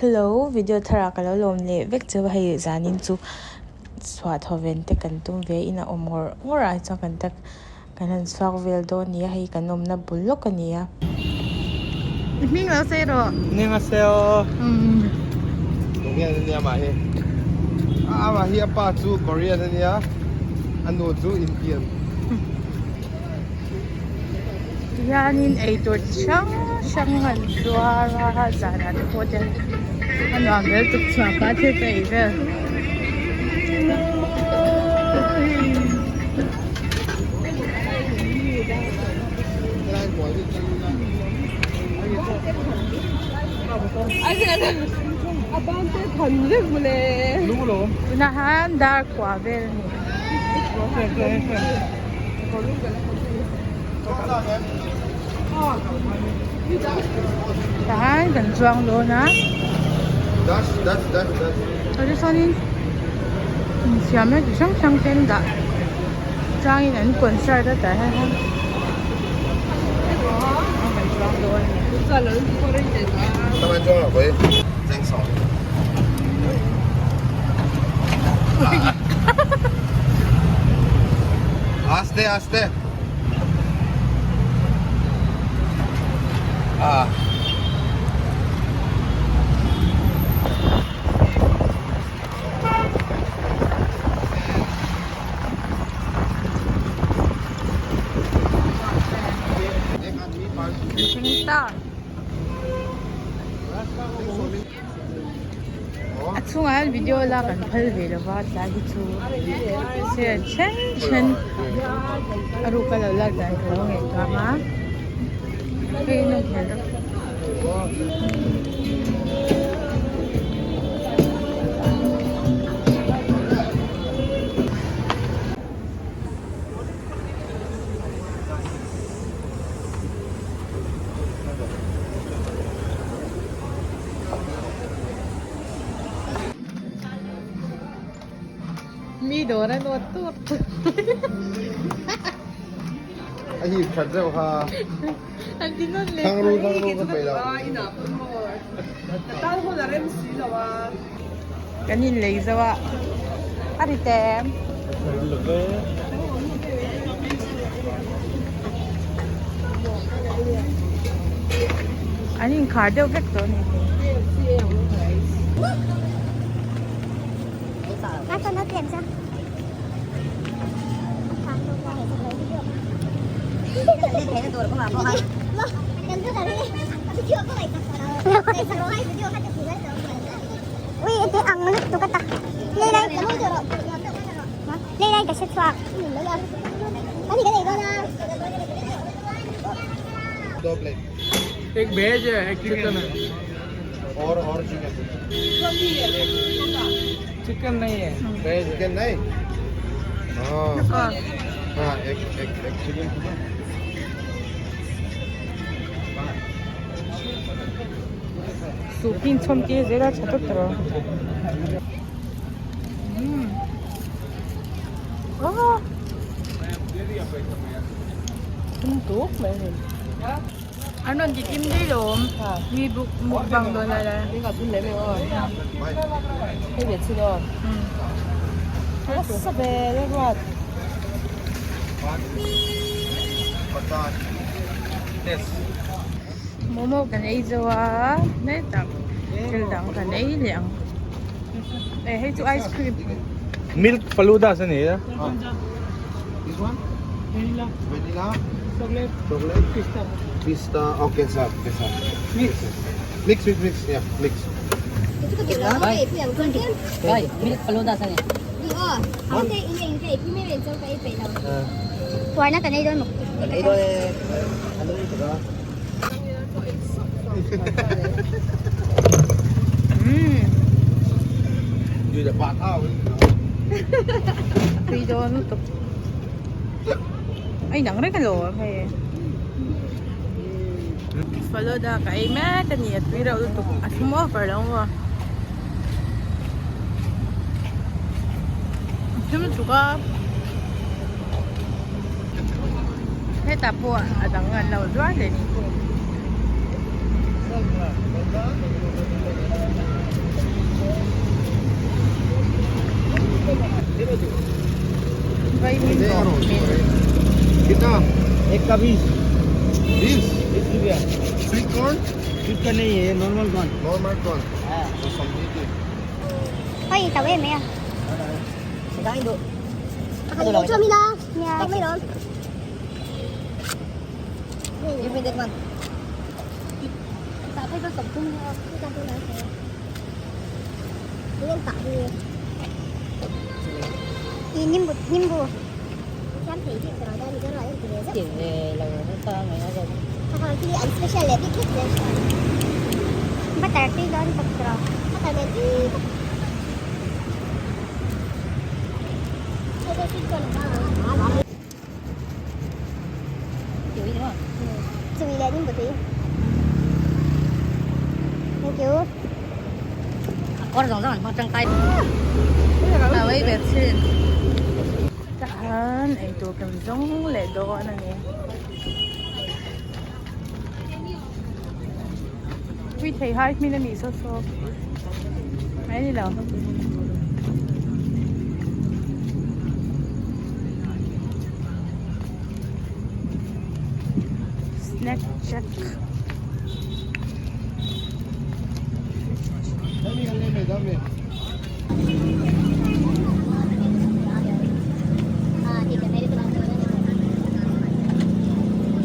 Hello video thar ah ka lo lawm leh vek cheu a hei zanin chu chhuah thaw ven te kan tum ve in a awm ngawrh ngawrh ah chuan kan tak kan han chhuak vel dawn a ni a hei kan awmna bul lawk a ni a. I hming lo sei rawh. Hming a sei aw. Korean a nia mah hi. Amah hi a pa chu Korean a nia a nu chu Indian. Tihianin eitur chi hrang hrang an zuar a zanah te pawh te a nuam vel tuk chhuak a thil ka ei vel. Tunah hian dar kua vel a ni. Tahan kan chuang dawn a chuan sawnin insiamna chi hrang hrang te an dah changin an concert a tah hian kan chuang dawn a ni. Aste aste ah. A chhungah hian video lak an phal ve lo va tlai hi chu se a then then a ruk a lo lak dan ka lo ngaihtuah ang a hei a nawm hmel deuh. Mi dawr a nawt tawp A hip that reuh ha. An ti nawn leh Thang ru thang ru ka peih lo. Kan in lei zo a. A ri tem. An inkhar deuh vek tawh a ni. दो plate एक veg है एक chicken है और और chicken chicken नहीं है veg chicken नहीं हाँ हाँ एक एक एक chicken Soup hi inchhawm tir zel a tha tawp tawh a. Tum tuk mai a ni. An rawn ti kim daih lo awm mi buk mukbang dawn lai lai. Momo kan ei zo a hmel tak thil dang kan ei leh ang eh hei chu ice cream. Milk falooda a ni a. This one? Vanilla. Vanilla. Chocolate. Chocolate. Pista. Pista. Okay, sir. Okay, sir. Mix. Mix, mix, mix. Yeah, mix. Milk falooda sa ni. Warna kan ei dawn maw? Kan ei dawn e. An lo tuk a. Tui dawn lutuk. A inang reng alawm hei. Falooda ka ei mek a ni a tui reuh lutuk a thlum over lo maw. A thlum lutuk a. Hetah pawh a dang an lo zuar leh ni. एक का बीस बीस बीस रुपया sweet corn sweet का नहीं है normal corn normal corn สมนิด 可以走嘅未啊？ Ano 做咩啦？咩咩攞？ Give me that one. nimbu nimbu butter tui dawn tawp tawp butter nen tui tui leh nimbu tui thank you Tahan eitur kan zawng leh dawn a ni. Pui thei hai hmin a nih saw saw mai a ni lo. Snack check.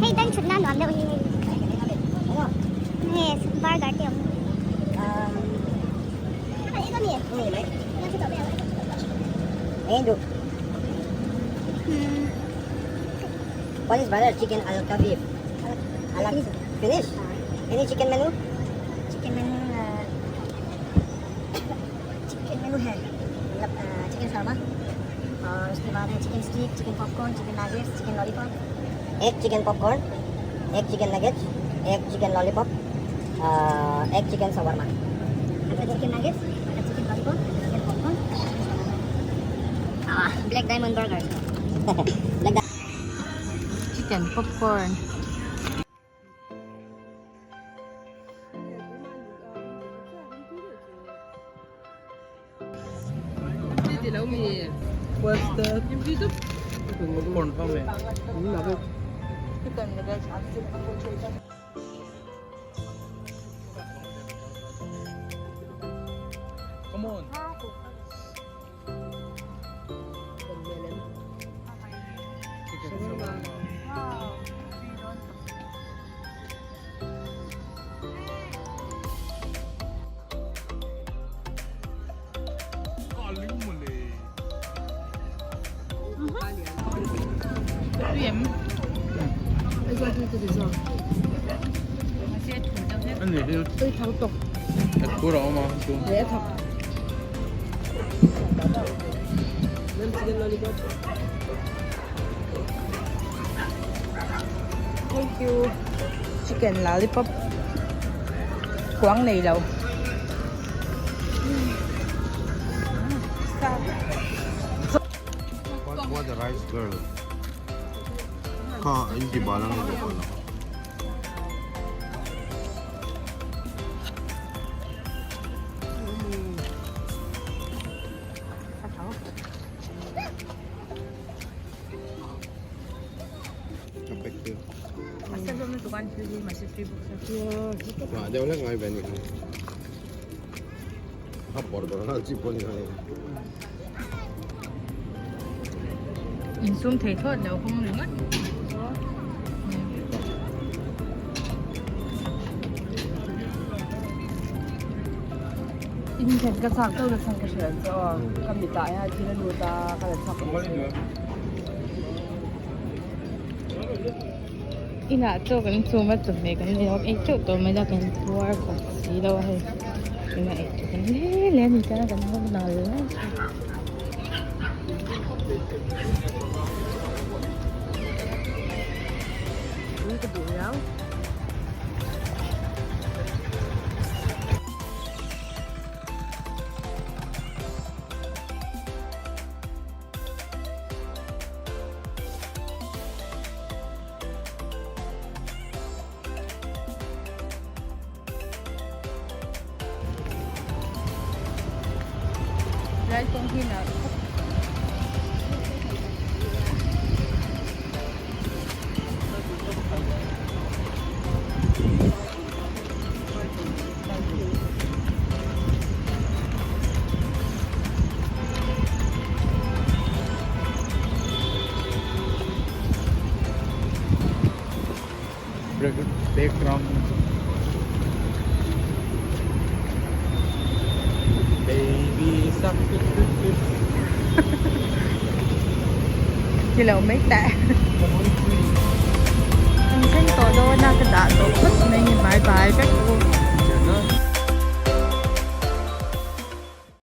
Hei dan chhut nan nuam deuh hi hei nge burger te a awm What is brother? Chicken al beef. Ala finish. Any chicken menu? Chicken menu chicken menu है मतलब chicken shawarma और उसके बाद है chicken stick chicken popcorn chicken nuggets chicken lollipop एक chicken popcorn, एक chicken nuggets, एक chicken lollipop, एक chicken shawarma. Chicken nuggets chicken lollipop chicken popcorn black diamond burger Chicken popcorn. What's the popcorn from it? Chicken nuggets. Come on. Chicken shawarma. Thank you. Chicken lollipop. Kuang nei lo. What what the rice girl? Ka hindi ba lang ito pala. Effective. Wah, dia orang ngai bani kan. Ha, bor bor na chi boni kan. Insum thei thawt lo kawng ringawt. In khat ka chak to ka chang ka hriat chu aw ka mi tah hian thil a lut a ka la chak Inah chaw kan chhum a chawhmeh kan nei a ei teuh tawh mai la kan puar khawp si lo a hei inah ei tur kan hle hle a ni chuan kan hawk nal nal thin. Lai kawng hi nalh khawp. Background Baby shark tut tut tut. Ti lo mai teh. Kan thleng tawh dawn a ka dah tawh phawt mai nge bye bye vek u.